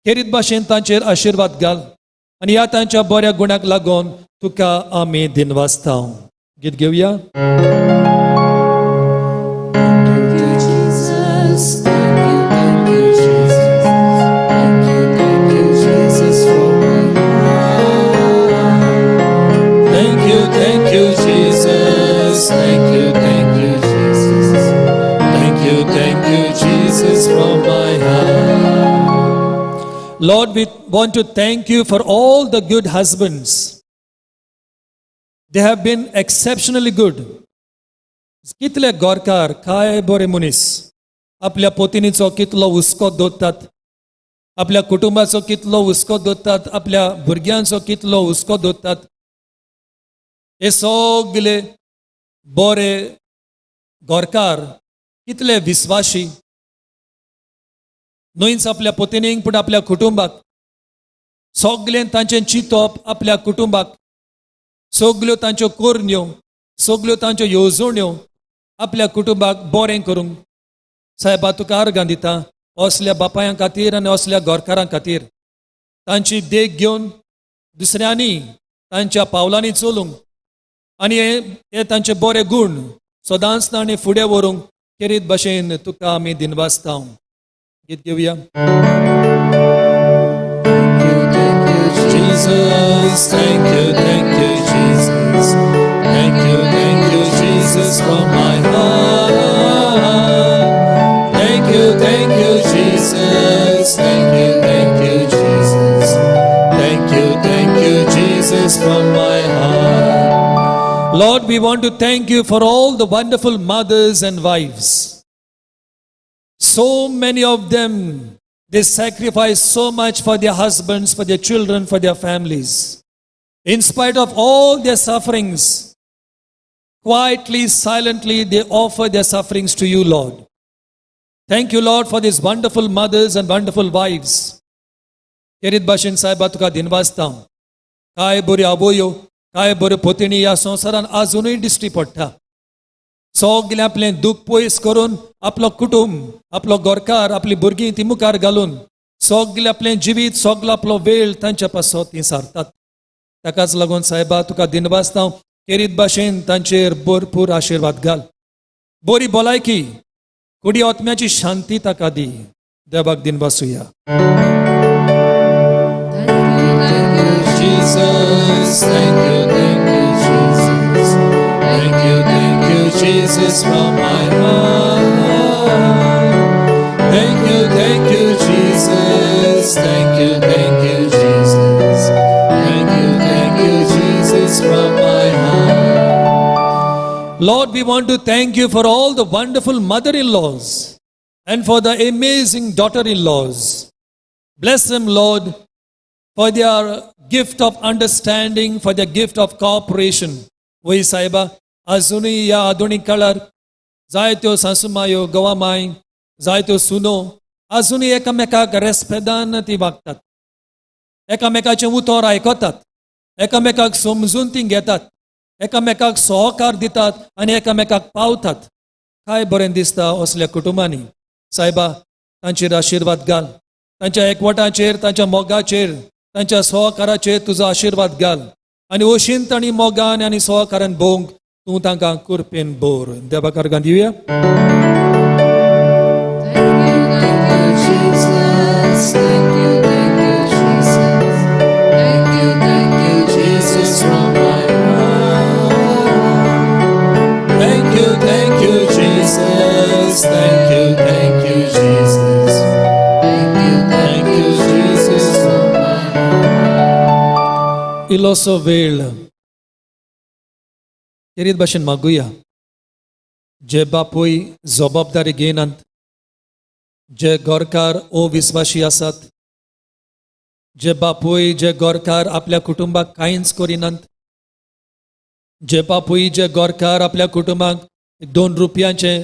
खेरीत भाशेन तांचेर आशिर्वाद घाल. आनी ह्या तांच्या बऱ्या गुणाक लागून तुका आमी दिनवासता. गीत घेवया. Thank you, Jesus. Thank you, Jesus. Thank you, Jesus, for my heart. Thank you, thank you, Jesus. Thank you, thank you, Jesus. Thank you, thank you, Jesus, from my heart. Lord, we want to thank you for all the good husbands. They have been exceptionally good. कितले गोरकार, काय बरे मनीस, आपल्या पोतिनीचो कितलो हुस्को दवरतात, आपल्या कुटुंबाचो कितलो हुस्को दवरतात, आपल्या भुरग्यांचो कितलो हुस्को दवरतात. हे सगले बरे गोरकार कितले विस्वाशी, न्हयच आपल्या पतिनीक पूण आपल्या कुटुंबाक. सगलें तांचें चिंतप आपल्या कुटुंबाक, सगल्यो तांच्यो करण्यो, सगल्यो तांच्यो येवजण्यो आपल्या कुटुंबाक बरें करूंक. साहेबा, तुका आर्गां दिता असल्या बापायां खातीर आनी असल्या घरकारां खातीर. तांची देख घेवन दुसऱ्यांनी तांच्या पावलांनी चलूंक आनी हे हे तांचे बरे गूण सदांच तांणी फुडें व्हरूंक केरीत भशेन तुका आमी दिनवासता. गीत घेवया. Thank you, thank you, Jesus, thank you, thank you, Jesus. Thank you, Jesus, from my heart. Thank you, thank you, Jesus. Thank you, thank you, Jesus. Thank you, thank you, Jesus, from my heart. Lord, we want to thank you for all the wonderful mothers and wives. So many of them, they sacrifice so much for their husbands, for their children, for their families. In spite of all their sufferings, quietly, silently, they offer their sufferings to you, Lord. Thank you, Lord, for these wonderful mothers and wonderful wives. केरीत भाशेन साहेबा तुका दिनवासता. काय बऱ्यो आवयो, काय बऱ्यो पोतिणी ह्या संवसारान आजुनूय दिश्टी पडटा. सगलें आपलें दूख पयस करून आपलो कुटुंब, आपलो घरकार, आपली भुरगीं ती मुखार घालून सगलें आपलें जिवीत, सगलो आपलो वेळ तांच्या पासत ती सारतात. ताकाच लागून साहेबा तुका दिनवासता. केरीत भाशेन तांचेर भरपूर आशिर्वाद घाल. बरी भलायकी, कुडी आत्म्याची शांती ताका दी. देवाक दिनवासुया. Thank you, Jesus, thank you, thank you, Jesus. Thank you, Jesus, from my heart. Thank you, thank you, Jesus. Thank you, thank you, Jesus. Thank you, thank you, Jesus, from my heart. Lord, we want to thank you for all the wonderful mother in laws and for the amazing daughter in laws. Bless them, Lord, for their gift of understanding, for their gift of cooperation. वय साहेबा, अजुनूय ह्या आधुनीक काळार जायत्यो सासूमायो, गोवामाय, जायत्यो सुनो अजुनूय एकामेकाक रेस्पेदान ती वागतात, एकामेकाचें उतर आयकतात, एकामेकाक समजून ती घेतात, एकामेकाक सहकार दितात आनी एकामेकाक पावतात. काय बरें दिसता असल्या कुटुंबांनी. साहेबा, तांचेर आशिर्वाद घाल. तांच्या एकवटाचेर, तांच्या मोगाचेर, तांच्या सहकाराचेर तुजो आशिर्वाद घाल आनी ओशीन तांणी मोगान आनी सहकारान भोवंक तूं तांकां कृपेन भर. देवाक आर्गां दिवया. Thank you, thank you, Jesus. Thank you, Jesus. Thank you, Jesus, from my heart. Thank you, thank you, Jesus. Thank you, thank you, Jesus. Thank you, Thank you, Jesus. from my heart. इल्लोसो वेळ खेरीत भाशेन मागुया. जे बापूय जबाबदारी घेयनात, जे घरकार अविस्वाशी आसात, जे बापूय, जे घरकार आपल्या कुटुंबाक कांयच करिनात, जे बापूय, जे घरकार आपल्या कुटुंबाक 2 रुपयांचे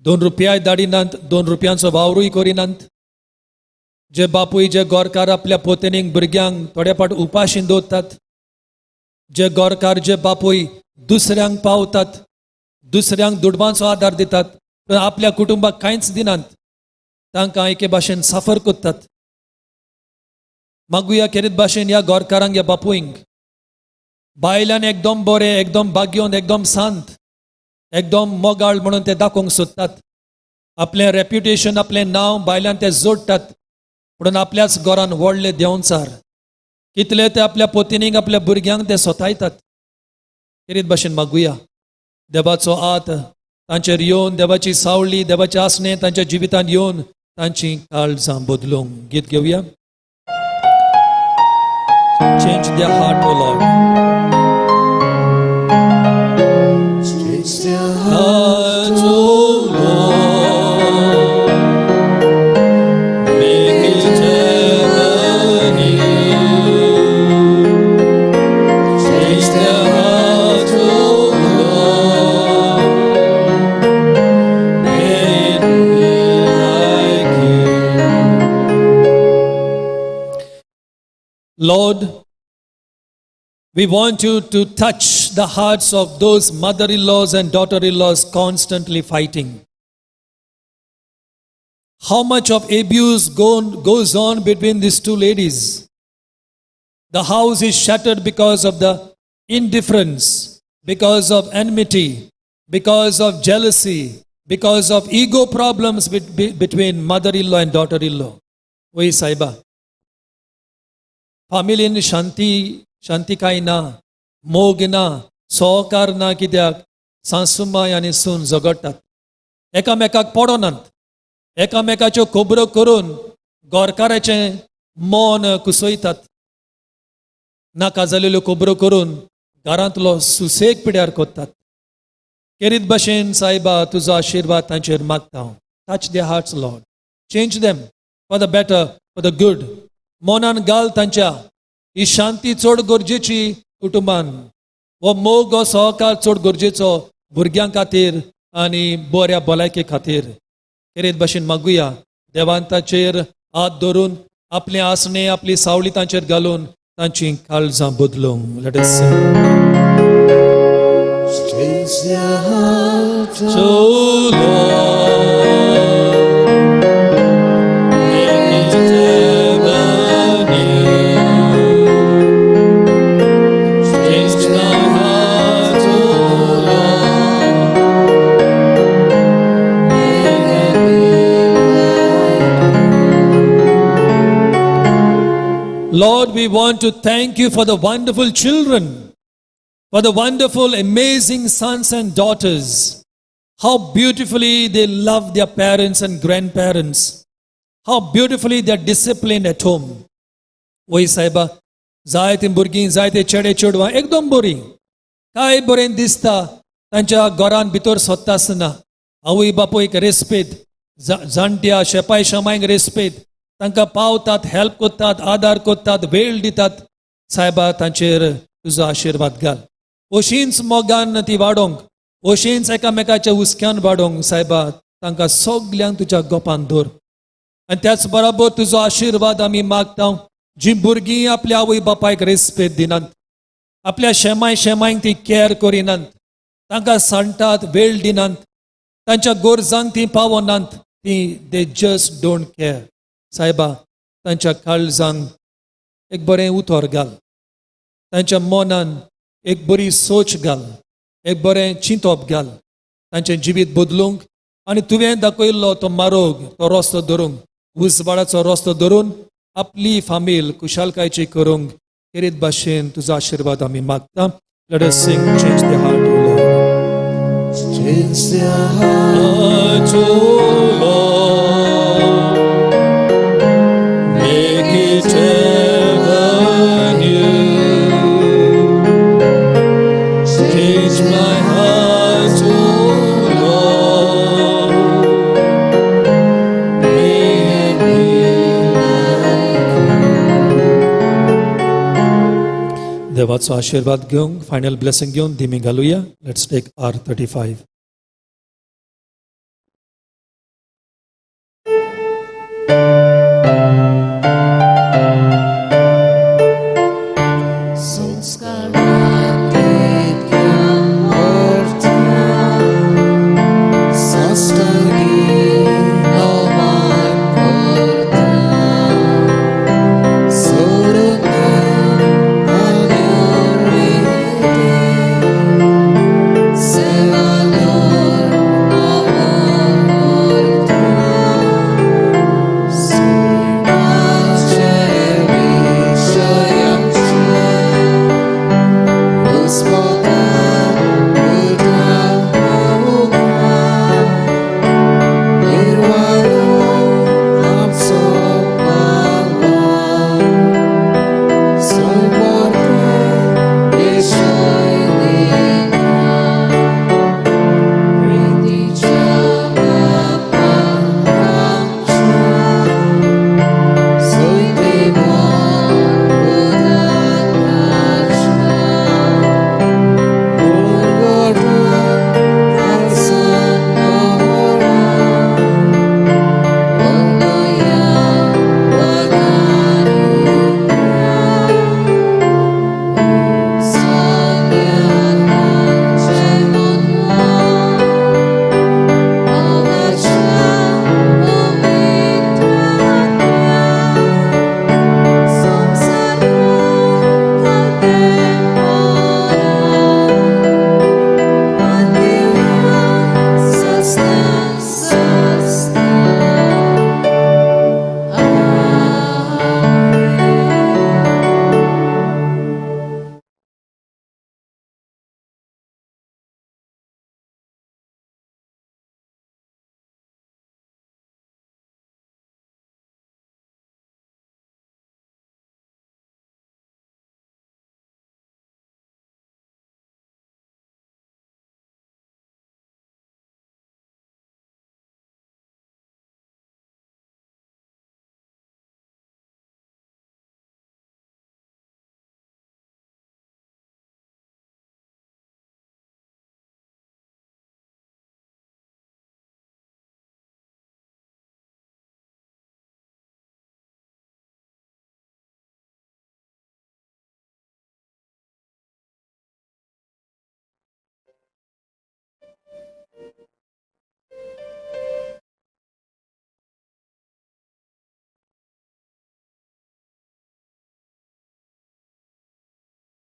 2 रुपयाय धाडिनात, 2 रुपयांचो वावरूय करिनात, जे बापूय, जे घरकार आपल्या पोतेनीक, भुरग्यांक थोडे फावट उपाशी दवरतात, जे घरकार, जे बापूय दुसऱ्यांक पावतात, दुसऱ्यांक दुडवांचो आदार दितात पूण आपल्या कुटुंबाक कांयच दिनात, तांकां एके भाशेन साफर करतात. मागुया खेरीत भाशेन ह्या गोरकारांक, ह्या बापूंक. बायल्यान एकदम बरें, एकदम भाग्योन, एकदम शांत, एकदम मोगाळ म्हणून ते दाखोवंक सोदतात. आपलें रेप्युटेशन, आपलें नांव बायल्यान ते जोडटात, म्हणून आपल्याच घरान व्हडले देंवचार कितले ते आपल्या पोतिनीक, आपल्या भुरग्यांक ते सोतायतात. खेरीत भाशेन मागुया देवाचो हात तांचेर येवन, देवाची सावळी, देवाचें आसणें तांच्या जिवितांत येवन तांची काळजां बदलूंक. गीत घेवया. Change their heart, O Lord. Change their Heart, O Lord, make it ever new. Change their heart, O Lord, may it be like you. Lord, we want you to touch the hearts of those mother in laws and daughter in laws constantly fighting. How much of abuse goes on between these two ladies? The house is shattered because of the indifference, because of enmity, because of jealousy, because of ego problems between mother in law and daughter in law. वय सायबा, फामिलीन शांती शांतिकाय ना, मोग ना, सहकार ना. कित्याक सासूमाय आनी सून झगडटात, एकामेकाक पडनात, एकामेकाच्यो खबरो करून गोरकाराचें मन कुसयतात, नाका जालेल्यो खबरो करून घरांतलो सुसेग पिड्यार करतात. खेरीत भाशेन सायबा, तुजो आशिर्वाद तांचेर मागता हांव. Touch their hearts, Lord. Change them for the better, for the good. मनान घाल तांच्या ही शांती चड गरजेची कुटुंबान, हो मोग, हो सहकार चड गरजेचो भुरग्यां खातीर आनी बऱ्या भलायके खातीर. खेरीत भाशेन मागुया देवान ताचेर हात धरून, आपलें आसणें, आपली सावळी तांचेर घालून तांची काळजां बदलूंक. Let us sing. Change their heart, O Lord, make it ever new. Change my heart, O Lord, make it be like. Lord, we want to thank you for the wonderful children, for the wonderful, amazing sons and daughters. How beautifully they love their parents and grandparents. How beautifully they are disciplined at home. वय साहेबा, जायतीं भुरगीं, जायते चेडे चेडवां एकदम बरीं, काय बरें दिसता तांच्या घरान भितर सोदता आसतना. आवय बापूयक रेस्पेद, जाणट्या शेपाय शेमायक रेस्पेद, तांकां पावतात, हेल्प करतात, आदार करतात, वेळ दितात. सायबा, तांचेर तुजो आशिर्वाद घाल. अशींच मोगान ती वाडोवंक, अशींच एकामेकाच्या हुस्क्यान वाडोवंक सायबा, तांकां सगल्यांक तुज्या गोपान दवर. आनी त्याच बराबर तुजो आशिर्वाद आमी मागता, जी भुरगीं आपल्या आवय बापायक रेस्पेद दिनात, आपल्या शेमाय शेमायक ती कॅर करिनात, तांकां सांडटात, वेळ दिनात, तांच्या गरजांक ती पावनात, ती they just don't care. सायबा, तांच्या काळजांक एक बरें उतर घाल, तांच्या मनान एक बरी सोच घाल, एक बरें चिंतप घाल, तांचें जिवीत बदलूंक आनी तुवें दाखयल्लो तो मार्ग, तो रस्तो धरूंक, उजवाडाचो रस्तो धरून आपली फामील खुशालकायची करूंक. खेरीत भाशेन तुजो आशिर्वाद आमी मागता. Let us sing, Change the heart, O Lord. Change their heart, Heart, O Lord, make it ever new. Change my heart, O Lord, may it be like. देवाचो आशिर्वाद घेवंक, फायनल ब्लेसिंग घेवन दिमी घालुया. Let's take R 35.